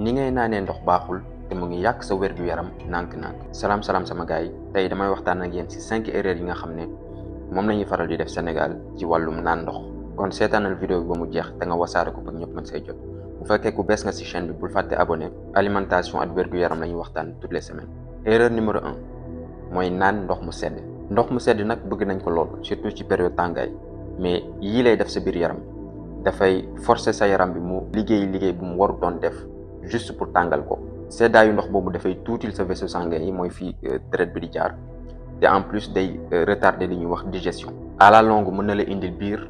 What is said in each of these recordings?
ni ngay naanee ndox baaxul te mu ngi yàq sa wér-gu-yaram nànk-nànk. salaam sama gars yi tey damay waxtaan ak yéen ci 5 erreurs yi nga xam ne moom la ñuy faral di def Sénégal ci wàllum naan ndox. kon seetaanal vidéo bi ba mu jeex te nga wasaare ko ba ñëpp mën say jot. bu fekkee ku bees nga ci chaîne bi bul fàtte abonné. alimentation ak wér-gu-yaram la ñuy waxtaan toutes les semaines. erreur numéro 1 mooy naan ndox mu sedd. ndox mu sedd nag bëgg nañ ko lool surtout ci période tàngaay mais yii lay def sa biir yaram dafay forcer sa yaram bi mu liggéey bu mu waru doon def juste pour tàngal ko. seddaayu ndox boobu dafay tuutil sa vaisseau sanguin yi mooy fii deret bi di jaar te en plus day retarder li ñuy wax digestion. à la longue mën na la indil biir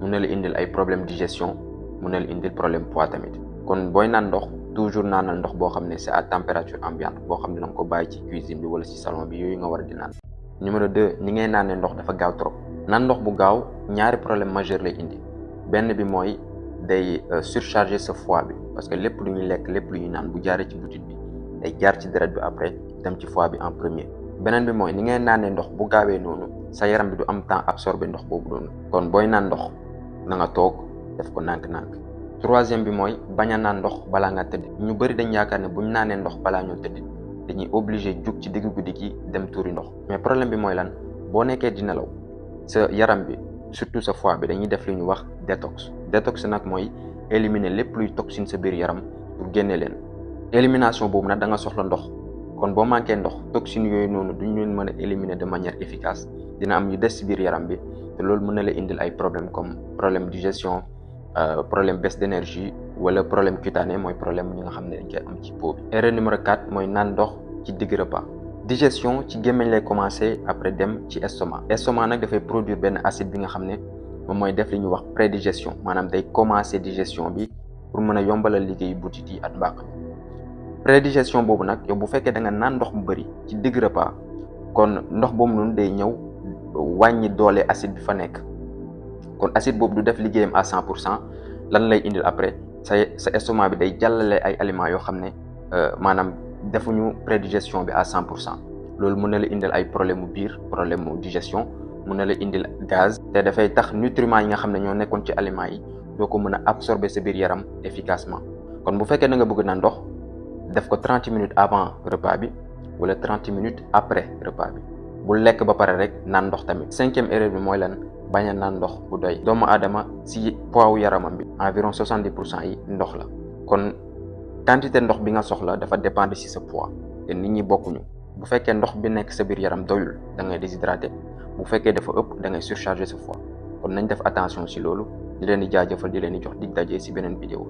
mën na la indil ay problème digestion mën na la indil problème poids tamit. kon booy naan ndox toujours naanal ndox boo xam ne c'est à température ambiante boo xam ne danga ko bàyyi ci cuisine bi wala ci salon bi yooyu nga war a di naan. numéro 2 ni ngay naanee ndox dafa gaaw trop. naan ndox bu gaaw ñaari problème majeur lay indi. benn bi mooy day surcharger sa foie bi parce que lépp lu ñuy lekk lépp lu ñuy naan bu jaaree ci butit bi day jaar ci deret bi après dem ci foie bi en premier. beneen bi mooy ni ngay naanee ndox bu gaawee noonu sa yaram bi du am temps absorber ndox boobu noonu. kon booy naan ndox na nga toog def ko nànk-nànk. troisième bi mooy bañ a naan ndox balaa nga tëdd. ñu bëri dañ yaakaar ne buñ naanee ndox balaa ñoo tëdd dañuy obligé jug ci diggu guddi gi dem tuuri ndox. mais problème bi mooy lan boo nekkee di nelaw sa yaram bi surtout sa foie bi dañuy def li ñu wax détox. détox nag mooy éliminer lépp luy toxine sa biir yaram pour génne leen. élimination boobu nag da nga soxla ndox kon boo manqué ndox toxines yooyu noonu duñ leen mën a éliminer de manière efficace dina am yu des ci biir yaram bi te loolu mën na la indil ay problème comme problème digestion problème baisse d'énergie wala problème cutané mooy problème ñi nga xam ne dañ koy am ci peau bi. erreur numéro 4 mooy naan ndox ci digg repas. digestion ci gémmiñ lay commencer après dem ci estomac. estomac nag dafay produire benn acide bi nga xam ne moom mooy def li ñuy wax prédigestion maanaam day commencer digestion bi pour mën a yombalal liggéeyu butit yi ak mbàq bi. prédigestion boobu nag yow bu fekkee da nga naan ndox mu bëri ci digg repas kon ndox boobu noonu day ñëw wàññi doole acide bi fa nekk. kon acide boobu du def liggéeyam à 100% lan lay indil après sa estomac bi day jàllale ay aliments yoo xam ne maanaam defuñu prédigestion bi à 100%. loolu mën na la indil ay problème mu biir problème mu digestion mën na la indil gaz te dafay tax nutriments yi nga xam ne ñoo nekkoon ci aliments yi doo ko mën a absorber sa biir yaram efficacement. kon bu fekkee da nga bëgg naan ndox def ko 30 minutes avant repas bi wala 30 minutes après repas bi. bu lekk ba pare rek naan ndox tamit. 5e erreur bi mooy lan bañ a naan ndox bu doy. doomu aadama si poids wu yaramam bi environ 70% yi ndox la kon quantité ndox bi nga soxla dafa dépendre ci sa poids te nit ñi bokkuñu. bu fekkee ndox bi nekk sa biir yaram doyul da ngay déshydraté bu fekkee dafa ëpp da ngay surcharger sa foie kon nañ def attention ci loolu di leen di jaajëfal di leen di jox dig daje ci beneen vidéo.